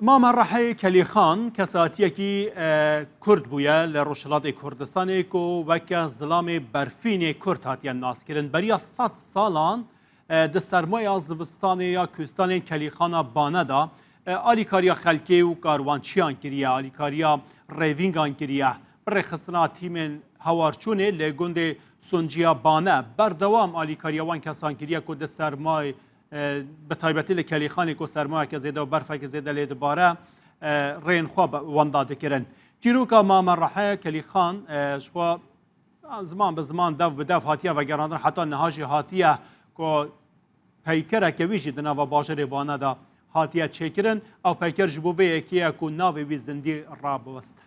مامە ڕەحەی کەلیخان کەساتیەکی کورد بووە لە ڕۆژهەڵاتی کوردستانێک و وەکە زڵامێ بەرفینێ کورد هاتیە ناسکردن بەریا سەد ساڵان د سەرمایە زڤستانێ یا کوێستانێ کەلیخانە بانەدا ئالیکاریا خەلکێ و کاروانچیان کریە ئالیکاریا ڕێڤینگان کریە بڕێخستنا تیمێن هەوارچوونێ لە گوندێ سونجیا بانە بەردەوام ئالیکاریا وان کەسان کریە کو د سەرمای بە تایبەتی لە کەلیخانێک و سەرمایەکە زێدە و بەرفێکە زێدە لێ دبارە ڕێن خوا وەندا دکردن چیرۆکا مامە ڕەحەیە کەلیخان ژخوا زمان بە زمان دەف بە دەف هاتیە وەگەڕاندن حتا نهاژی هاتیە کۆ پەیکەرەکە ویژی دناوە باژەرێ بانەدا هاتیە چێکردن ئەو پەیکەر ji بۆ vê yekê ku navê wî zindî rabiweste.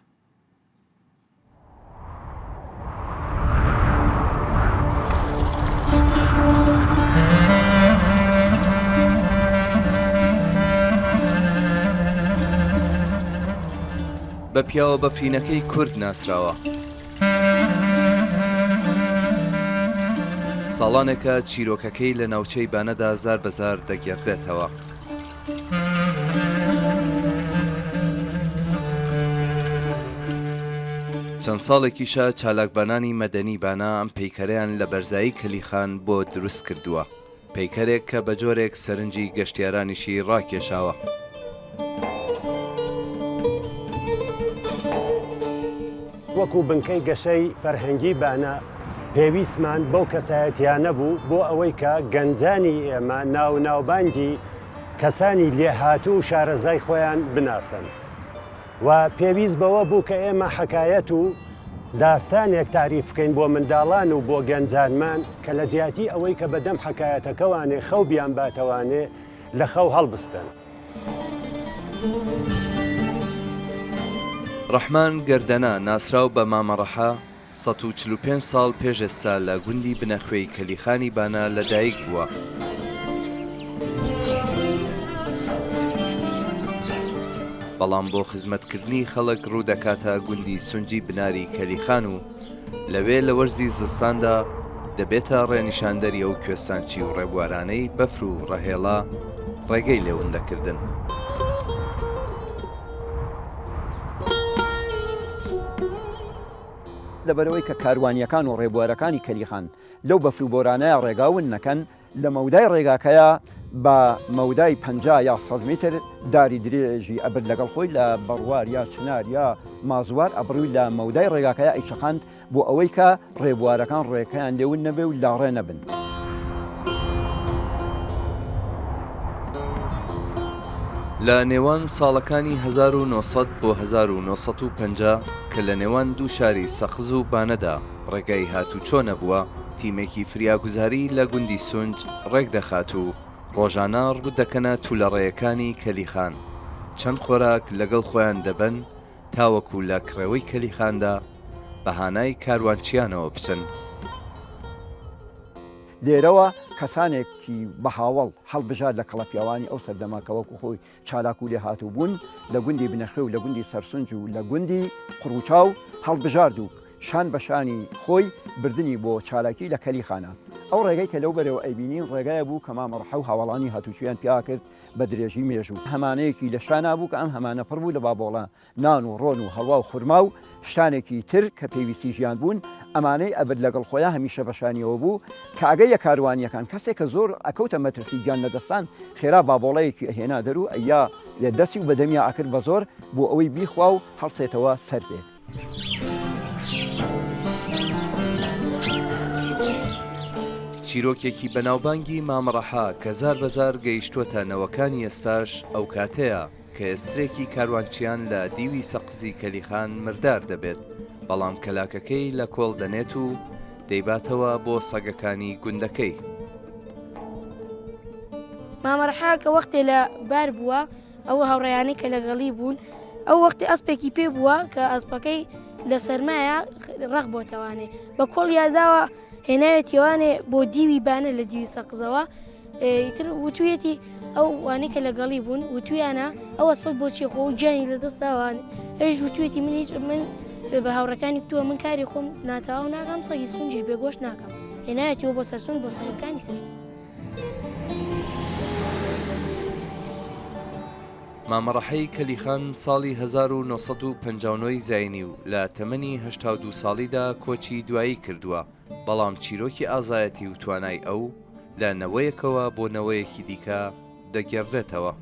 بە پیاوە بەفرینەکەی کورد ناسراوە. ساڵانێکە چیرۆکەکەی لە ناوچەی بانەدا زار بە زار دەگێڕدرێتەوە. چەند ساڵێکیشە چالاکڤانانی مەدەنی بانە ئەم پەیکەرەیان لە بەرزایی کەلیخان بۆ دروست کردووە، پەیکەرێک کە بە جۆرێک سەرنجی گەشتیارانیشی ڕاکێشاوە. وەکوو بنکەی گەشەی فەرهەنگی بانە پێویستمان بەو کەسایەتیانە بوو بۆ ئەوەی کە گەنجانی ئێمە ناو و ناوبانگی کەسانی لێهاتوو و شارەزای خۆیان بناسن و پێویست بەوە بوو کە ئێمە حەکایەت و داستانێک تاریف بکەین بۆ منداڵان و بۆ گەنجانمان کە لە جیاتی ئەوەی کە بە دەم حەکایەتەکەوانێ خەو بیانباتەوانێ لە خەو هەڵبستن. ڕەحمان گەردەنە، ناسراو بە مامە ڕەحە، 145 ساڵ پێش ئێستا لە گوندی بنەخوێی کەلیخانی بانە لە دایک بووە. بەڵام بۆ خزمەتکردنی خەڵک ڕوو دەکاتە گوندی سونجی بناری کەلیخان و لەوێ لە وەرزی زستاندا دەبێتە ڕێنیشاندەری ئەو کوێستانچی و ڕێبوارانەی بەفر و ڕەهێڵە ڕێگەی لێ ون دەکردن. لەبەرئەوەی کە کاروانییەکان و ڕێبوارەکانی کەلیخان لەو بەفر و بۆرانەیا ڕێگا ون نەکەن، لە مەودای ڕێگاکەیا بە مەودای 50 یا 100 میتر داری درێژی ئەبرد لەگەڵ خۆی لە بەڕوار یا چنار یا مازوار ئەبڕی لە مەودای ڕێگاکەیا ئەیچەقاند بۆ ئەوەی کە ڕێبوارەکان ڕێکەیان لێ ون نەبێ و لاڕێ نەبن. لە نێوان ساڵەکانی 1900 بۆ 1950 کە لە نێوان دوو شاری سەقز و بانەدا ڕێگای هاتوچۆ نەبووە، تیمێکی فریاگوزاری لە گوندی سونج ڕێکدەخات و ڕۆژانە ڕوودەکەنە تولەڕێیەکانی کەلیخان، چەند خۆراک لەگەڵ خۆیان دەبەن تاوەکو لە کڕێوەی کەلیخاندا بە هانای کاروانچیانەوە بچن. لێرەوە کەسانێکی بە هاوەڵ هەڵبژارد لە کەڵەپیاوانی ئەو سەردەمە کە وەکو خۆی چالاک و لێهاتوو بوون لە گوندی بنەخوێ و لە گوندی سەرسونج و لە گوندی قڕوچاو هەڵبژارد و شان بە شانی خۆی بردنی بۆ چالاکی لە کەلیخانە. ئەو ڕێگەی کە لەو بەرەوە ئەیبینین ڕێگایە بوو کە مامە ڕەحە و هاوەڵانی هاتوچویان پیا کرد بە درێژی مێژوو. هەمانەیەکی لە شانا بوو کە ئەم هەمانە پڕ بوو لە بابۆڵە نان و ڕۆن و هەڵوا و خورما و شتانێکی تر کە پێویستی ژیان بوون، ئەمانەی ئەبرد لەگەڵ خۆیا هەمیشە بە شانیەوە بوو، کە ئەگەیە کاروانیەکان کەسێک کە زۆر ئەکەوتە مەترسی گیان لەدەستان خێرا بابۆڵەیەکی ئەهێنا دەر و ئەیا لە دەستی و بە دەمیا ئەکرد بە زۆر بۆ ئەوەی بیخوا و هەڵسێتەوە سەر پێ. چیرۆکێکی بەناوبانگی مامە ڕەحا کە زار بە زار گەیشتووەتە نەوەکانی ئێستاش ئەو کاتەیە کە ئێسترێکی کاروانچیان لە دیوی سەقزی کەلیخان مردار دەبێت، بەڵام کەلاکەکەی لە کۆڵ دەنێت و دەیباتەوە بۆ سەگەکانی گوندەکەی. مامە ڕەحا کە وەختێ لە بار بووە، ئەو هاوڕێیانەی کە لەگەڵی بوون، ئەو وەختی ئەسپێکی پێ بووە کە ئەسپەکەی لە سەرمایە ڕەق بۆتەوانێ بە کۆڵیا داوە هێناوێتیوانێ بۆ دیوی بانە لە دیوی سەقزەوە ئیتر وتویەتی ئەو وانەی کە لەگەڵی بوون وتویانە ئەو ئەسپەت بۆچی خۆ گیانی لەدەست داوان ئەویش وتویەتی من هیچ من بە هاوڕەکانی تووە من کاری خۆم ناتەواو ناکەم سەگی سونجیش بێگۆشت ناکەم هێناوێتیەوە بۆ سەرسون بۆ سەگەکانی سەرسون. مامە ڕەحەی کەلیخان ساڵی 1959 ی زاینی و لە تەمەنی 82 ساڵیدا کۆچی دوایی کردووە، بەڵام چیرۆکی ئازایەتی و توانای ئەو لە نەوەیەکەوە بۆ نەوەیەکی دیکە دەگێڕدرێتەوە.